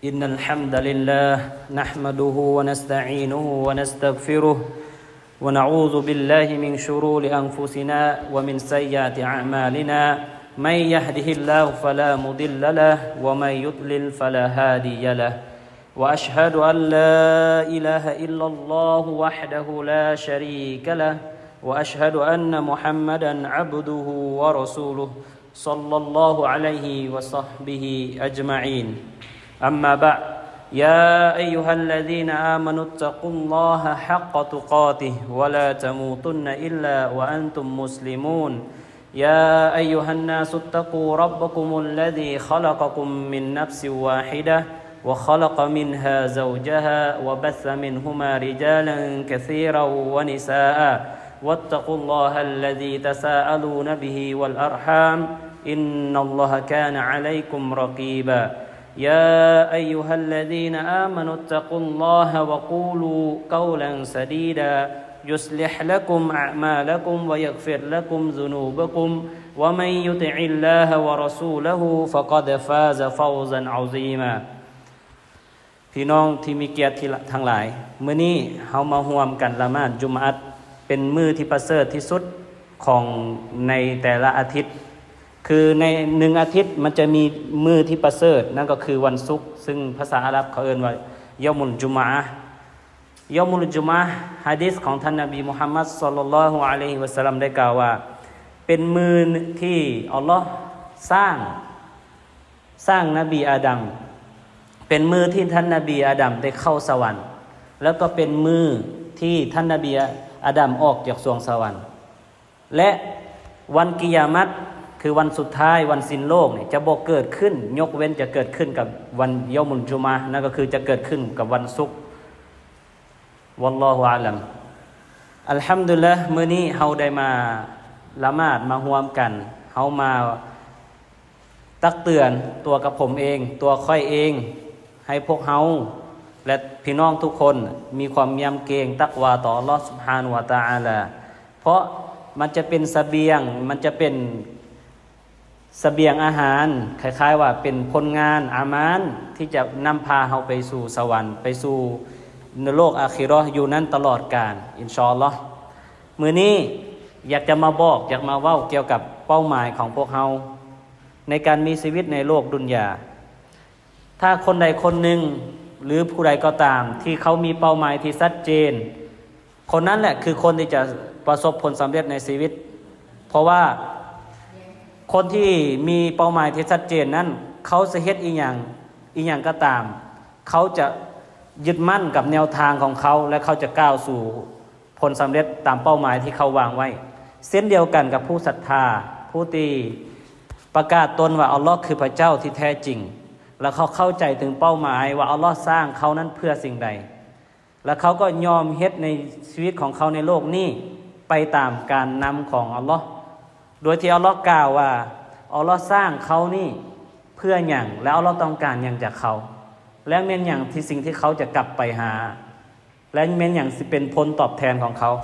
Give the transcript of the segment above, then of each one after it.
إن الحمد لله نحمده ونستعينه ونستغفره ونعوذ بالله من شرور أنفسنا ومن سيئات أعمالنا. من يهده الله فلا مضل له ومن يضلل فلا هادي له. وأشهد أن لا إله إلا الله وحده لا شريك له. وأشهد أن محمدا عبده ورسوله. صلى الله عليه وصحبه أجمعين. أما بعد، يا أيها الذين آمنوا اتقوا الله حق تقاته ولا تموتن إلا وأنتم مسلمون. يا أيها الناس اتقوا ربكم الذي خلقكم من نفس واحدة وخلق منها زوجها وبث منهما رجالا كثيرا ونساء واتقوا الله الذي تساءلون به والأرحام إن الله كان عليكم رقيبا. يا أيها الذين آمنوا اتقوا الله وقولوا قولا سديدا يصلح لكم أعمالكم ويغفر لكم ذنوبكم ومن يطع الله ورسوله فقد فاز فوزا عظيما. ພີ່ນ້ອງທີ່ມີກຽດທີ່ ທັງຫຼາຍ, ມື້ນີ້ເຮົາມາຮ່ວມກັນລະໝາດຈຸມອາດ ເປັນມື້ທີ່ປະເສີດທີ່ສຸດຂອງໃນແຕ່ລະອາທິດ. ຄືໃນໜຶ່ງອາທິດມັນຈະມີມື້ທີ່ປະເສີດ, ນັ້ນກໍຄືວັນສຸກ, ຊຶ່ງພາສາອາຣັບເຂົາເອີ້ນວ່າ ເຍົາມຸນຈຸມອາ. ເຍົາມຸນຈຸມອາ, ຮະດີສຂອງທ່ານນະບີມຸຮັມມັດ ສະລັນລອຮຸ ອະໄລຮິວະສັລລັມ ໄດ້ກ່າວວ່າ ເປັນມື້ທີ່ອັລລອຮ໌ສ້າງ ສ້າງນະບີອາດັມ, ເປັນມື້ທີ່ທ່ານນະບີອາດັມໄດ້ເຂົ້າສະຫວັນ, ແລ້ວກໍເປັນມື້ທີ່ທ່ານນະບີອາດັມອອກຈາກສວງສະຫວັນ ແລະ ວັນກິຍາມັດ ຄືວັນສຸດທ້າຍ, ວັນສິ້ນໂລກນີ້ ຈະບໍ່ເກີດຂຶ້ນ, ຍົກເວັ້ນຈະເກີດຂຶ້ນກັບວັນເຍົາມຸນຈຸມອາ, ນັ້ນກໍຄືຈະເກີດຂຶ້ນກັບວັນສຸກ. ວັລລອຮຸອາລັມ. ອັລຮັມດຸລິລລາຮ໌ ມື້ນີ້ເຮົາໄດ້ມາລະໝາດ ມາຮ່ວມກັນ, ເຮົາມາຕັກເຕືອນຕົວກັບຜົມເອງ, ຕົວຂ້ອຍເອງ, ໃຫ້ພວກເຮົາ ແລະ ພີ່ນ້ອງທຸກຄົນມີຄວາມຍຳເກງຕັກວາຕໍ່ອັລລອຮ໌ ຊຸບຮານະຮູ ວະຕະອາລາ, ເພາະມັນຈະເປັນສະບຽງ, ມັນຈະເປັນ ສະບຽງອາຫານ, ຄ້າຍໆວ່າເປັນຜົນງານອາມານ ທີ່ຈະນຳພາເຮົາໄປສູ່ສະຫວັນ, ໄປສູ່ໂລກອາຄີເຣາະ ຢູ່ນັ້ນຕະຫຼອດການ ອິນຊາອັລລອຮ໌. ມື້ນີ້ຢາກຈະມາບອກ, ຢາກມາເວົ້າກ່ຽວກັບເປົ້າໝາຍຂອງພວກເຮົາ ໃນການມີຊີວິດໃນໂລກດຸນຢາ. ຖ້າຄົນໃດຄົນໜຶ່ງ ຫຼື ຜູ້ໃດກໍຕາມ ທີ່ເຂົາມີເປົ້າໝາຍທີ່ຊັດເຈນ, ຄົນນັ້ນແຫຼະຄືຄົນທີ່ຈະປະສົບຜົນສຳເລັດໃນຊີວິດ. ເພາະວ່າຄົນທີ່ມີເປົ້າໝາຍທີ່ຊັດເຈນນັ້ນ, ເຂົາຈະເຮັດອີ່ຫຍັງ, ອີ່ຫຍັງກໍຕາມ, ເຂົາຈະຍຶດໝັ້ນກັບແນວທາງຂອງເຂົາ ແລະ ເຂົາຈະກ້າວສູ່ ຜົນສຳເລັດຕາມເປົ້າໝາຍທີ່ເຂົາວາງໄວ້. ເຊັ່ນດຽວກັນກັບຜູ້ສັດທາ, ຜູ້ທີ່ປະກາດຕົນວ່າອັລລອຮ໌ຄືພະເຈົ້າທີ່ແທ້ຈິງ, ແລະ ເຂົາເຂົ້າໃຈເຖິງເປົ້າໝາຍວ່າອັລລອຮ໌ສ້າງເຂົານັ້ນເພື່ອສິ່ງໃດ, ແລະ ເຂົາກໍຍອມເຮັດໃນຊີວິດຂອງເຂົາໃນໂລກນີ້ໄປຕາມການນຳຂອງອັລລອຮ໌, ໂດຍທີ່ອັລລອຮ໌ກ່າວວ່າ ອັລລອຮ໌ສ້າງເຂົານີ້ເພື່ອຫຍັງ ແລະ ອັລລອຮ໌ຕ້ອງການຫຍັງຈາກເຂົາ, ແລະ ແມ່ນຫຍັງທີ່ສິ່ງທີ່ເຂົາຈະກັບໄປຫາ ແລະ ແມ່ນຫຍັງຊິເປັນຜົນຕອບແທນຂອງເຂົາ?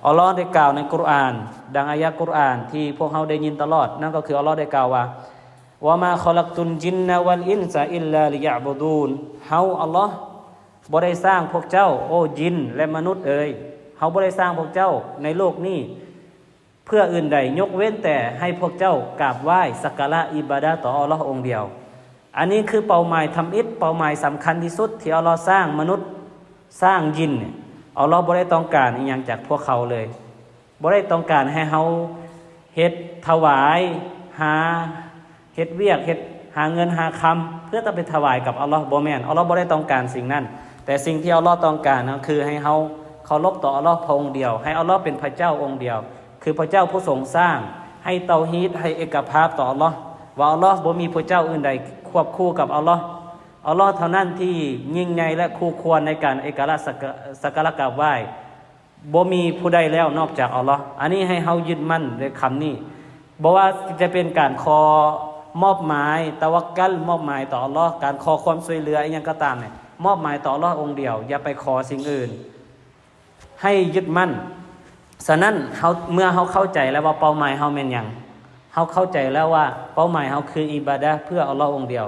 ອັລລອຮ໌ໄດ້ກ່າວໃນກຸຣອານ, ດັ່ງອາຍະກຸຣອານທີ່ພວກເຮົາໄດ້ຍິນຕະຫຼອດ, ນັ້ນກໍຄືອັລລອຮ໌ໄດ້ກ່າວວ່າ "ວະມາຄະລັກຕຸນຈິນນະວັນອິນຊາ ອິນລາລິຍະອະບູດູນ." ເຮົາ ອັລລອຮ໌ ບໍ່ໄດ້ສ້າງພວກເຈົ້າ, ໂອ້ ຈິນ ແລະ ມະນຸດເອີຍ, ເຮົາບໍ່ໄດ້ສ້າງພວກເຈົ້າໃນໂລກນີ້ ເພື່ອອື່ນໃດ ຍົກເວັ້ນແຕ່ໃຫ້ພວກເຈົ້າກາບໄຫວ້ສັກກາລະອິບາດາຕໍ່ອັລລອຮ໌ອົງດຽວ. ອັນນີ້ຄືເປົ້າໝາຍທຳອິດ, ເປົ້າໝາຍສຳຄັນທີ່ສຸດທີ່ອັລລອຮ໌ສ້າງມະນຸດ, ສ້າງຢິນ. ອັລລອຮ໌ບໍ່ໄດ້ຕ້ອງການອີ່ຫຍັງຈາກພວກເຂົາເລີຍ. ບໍ່ໄດ້ຕ້ອງການໃຫ້ເຮົາເຮັດຖວາຍ, ຫາ ເຮັດວຽກ, ເຮັດ ຫາເງິນຫາຄຳ ເພື່ອຈະໄປຖວາຍກັບອັລລອຮ໌, ບໍ່ແມ່ນ. ອັລລອຮ໌ບໍ່ໄດ້ຕ້ອງການສິ່ງນັ້ນ. ແຕ່ສິ່ງທີ່ອັລລອຮ໌ຕ້ອງການກໍຄືໃຫ້ເຮົາເຄົາລົບຕໍ່ອັລລອຮ໌ພະອົງດຽວ, ໃຫ້ອັລລອຮ໌ເປັນພະເຈົ້າອົງດຽວ, ຄືພະເຈົ້າຜູ້ຊົງສ້າງ, ໃຫ້ເຕົາຮີດ, ໃຫ້ເອກະພາບຕໍ່ອັລລອຮ໌, ວ່າອັລລອຮ໌ບໍ່ມີພະເຈົ້າອື່ນໃດຄວບຄູ່ກັບອັລລອຮ໌. ອັລລອຮ໌ເທົ່ານັ້ນທີ່ຍິ່ງໃຫຍ່ ແລະ ຄູ່ຄວນໃນການເອກະລະສັກກະ ສັກກາລະກາບໄຫວ້. ບໍ່ມີຜູ້ໃດແລ້ວນອກຈາກອັລລອຮ໌. ອັນນີ້ໃຫ້ເຮົາຍຶດໝັ້ນໃນຄຳນີ້. ບໍ່ວ່າຈະເປັນການຂໍມອບໝາຍ ຕະວັກກັນ ມອບໝາຍຕໍ່ອັລລອຮ໌, ການຂໍຄວາມຊ່ວຍເຫຼືອອີ່ຫຍັງກໍຕາມນີ້ ມອບໝາຍຕໍ່ອັລລອຮ໌ອົງດຽວ, ຢ່າໄປຂໍສິ່ງອື່ນ. ໃຫ້ຍຶດໝັ້ນ. ສະນັ້ນ ເຮົາ ເມື່ອເຮົາເຂົ້າໃຈແລ້ວວ່າເປົ້າໝາຍເຮົາແມ່ນຫຍັງ, ເຮົາເຂົ້າໃຈແລ້ວວ່າເປົ້າໝາຍເຮົາຄືອິບາດາເພື່ອອັລລອຮ໌ອົງດຽວ.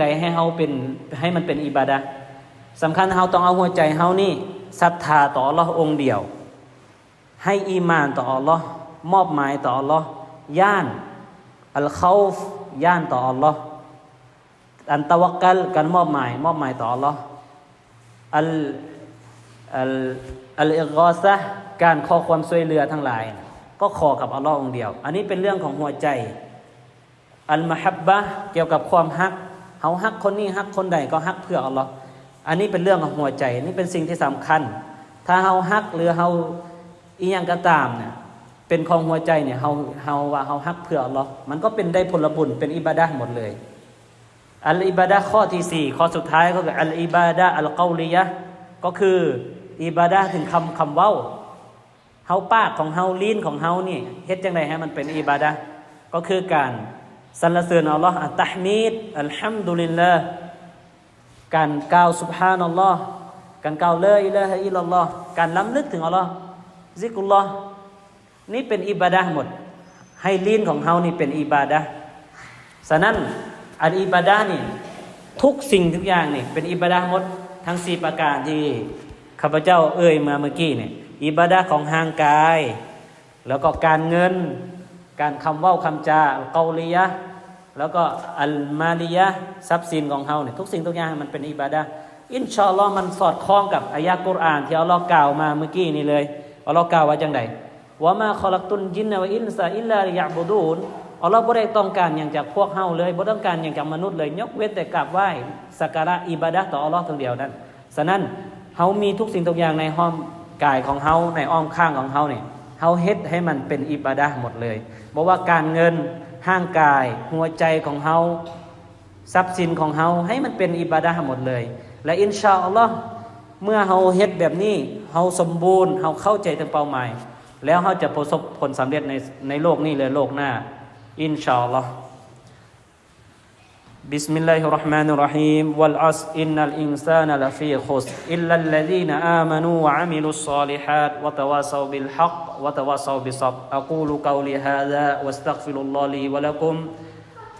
ໃດໃຫ້ເຮົາເປັນ ໃຫ້ມັນເປັນອິບາດາ? ສຳຄັນເຮົາຕ້ອງເອົາຫົວໃຈເຮົານີ້ສັດທາຕໍ່ອັລລອຮ໌ອົງດຽວ, ໃຫ້ອີມານຕໍ່ອັລລອຮ໌, ມອບໝາຍຕໍ່ອັລລອຮ໌, ຢ້ານ ອັລເຂົາຟ໌ ຢ້ານຕໍ່ອັລລອຮ໌, ອັນຕະວັກກັລ ການມອບໝາຍ ມອບໝາຍຕໍ່ອັລລອຮ໌, ອັນ ອັນ ອັນອິກກອຊາ ການຂໍຄວາມຊ່ວຍເຫຼືອທັງຫຼາຍ ກໍຂໍກັບອັລລອຮ໌ອົງດຽວ. ອັນນີ້ເປັນເລື່ອງຂອງຫົວໃຈ. ອັນມະຮັບບະ ກ່ຽວກັບຄວາມຮັກ, ເຮົາຮັກຄົນນີ້ຮັກຄົນໃດກໍຮັກເພື່ອອັລລອຮ໌. ອັນນີ້ເປັນເລື່ອງຂອງຫົວໃຈ, ນີ້ເປັນສິ່ງທີ່ສຳຄັນ. ຖ້າເຮົາຮັກ ຫຼື ເຮົາອີ່ຫຍັງກໍຕາມນະ ເປັນຂອງຫົວໃຈນີ້ ເຮົາ ເຮົາວ່າເຮົາຮັກເພື່ອອັລລອຮ໌ ມັນກໍເປັນໄດ້ຜົນລະບຸນ ເປັນອິບາດາໝົດເລີຍ. ອັນອິບາດາຂໍ້ທີສີ່ ຂໍ້ສຸດທ້າຍກໍຄືອັນອິບາດາອັນເກົາລີຍະ ກໍຄືອິບາດາເຖິງຄຳ ຄຳເວົ້າ. ເຮົາ ປາກຂອງເຮົາ ລີ້ນຂອງເຮົານີ້ ເຮັດຈັ່ງໃດໃຫ້ມັນເປັນອິບາດາ? ກໍຄືການສັນລະເສີນອັລລອຮ໌, ອັນຕະຮະມີດ, ອັນຮຳດູລິລລາ, ການກ່າວສຸບຮານອັລລອຮ໌, ການກ່າວລາອີລາຮະອິລລັລລອຮ໌, ການລຳລຶກເຖິງອັລລອຮ໌, ຊິກຣຸລລອຮ໌. ນີ້ເປັນອິບາດາໝົດ. ໃຫ້ລີ້ນຂອງເຮົານີ້ເປັນອິບາດາ. ສະນັ້ນ ອັນອິບາດານີ້ ທຸກສິ່ງທຸກຢ່າງນີ້ເປັນອິບາດາໝົດ. ທັງສີ່ປະການທີ່ຂ້າພະເຈົ້າເອີ່ຍມາເມື່ອກີ້ນີ້ ອິບາດາຂອງຮ່າງກາຍ, ແລ້ວກໍການເງິນ, ການຄຳເວົ້າຄຳຈາ, ອັນເກົາລີຍະ, ແລ້ວກໍອັນມາລີຍະ, ຊັບສິນຂອງເຮົານີ້ ທຸກສິ່ງທຸກຢ່າງມັນເປັນອິບາດາ. ອິນຊາອັລລອຮ໌ ມັນສອດຄ່ອງກັບອາຍາດກຸຣອານທີ່ອັລລອຮ໌ກ່າວມາເມື່ອກີ້ນີ້ເລີຍ. ອັລລອຮ໌ກ່າວວ່າຈັ່ງໃດ? ວະມາຄະລັກຕຸນຈິນນະວັນອິນຊາອິລລາລີຍະອະບູດູນ. ອັລລອຮ໌ບໍ່ໄດ້ຕ້ອງການຫຍັງຈາກພວກເຮົາເລີຍ, ບໍ່ຕ້ອງການຫຍັງຈາກມະນຸດເລີຍ, ຍົກເວັ້ນແຕ່ກາບໄຫວ້ ສັກກາລະ ອິບາດາຕໍ່ອັລລອຮ໌ຜູ້ດຽວນັ້ນ. ສະນັ້ນ ເຮົາມີທຸກສິ່ງທຸກຢ່າງໃນອ້ອມກາຍຂອງເຮົາ, ໃນອ້ອມຂ້າງຂອງເຮົານີ້ ເຮົາເຮັດໃຫ້ມັນເປັນອິບາດາໝົດເລີຍ. ບໍ່ວ່າການເງິນ, ຮ່າງກາຍ, ຫົວໃຈຂອງເຮົາ, ຊັບສິນຂອງເຮົາ ໃຫ້ມັນເປັນອິບາດາໝົດເລີຍ. ແລະ ອິນຊາອັລລອຮ໌ ເມື່ອເຮົາເຮັດແບບນີ້ ເຮົາສົມບູນ, ເຮົາເຂົ້າໃຈເຖິງເປົ້າໝາຍ ແລ້ວເຮົາຈະປະສົບຜົນສຳເລັດໃນ ໃນໂລກນີ້ ແລະ ໂລກໜ້າ ອິນຊາອັລລອຮ໌. بسم الله الرحمن الرحيم. والعصر إن الإنسان لفي خسر إلا الذين آمنوا وعملوا الصالحات وتواصوا بالحق وتواصوا بالصبر. أقول قولي هذا وأستغفر الله لي ولكم.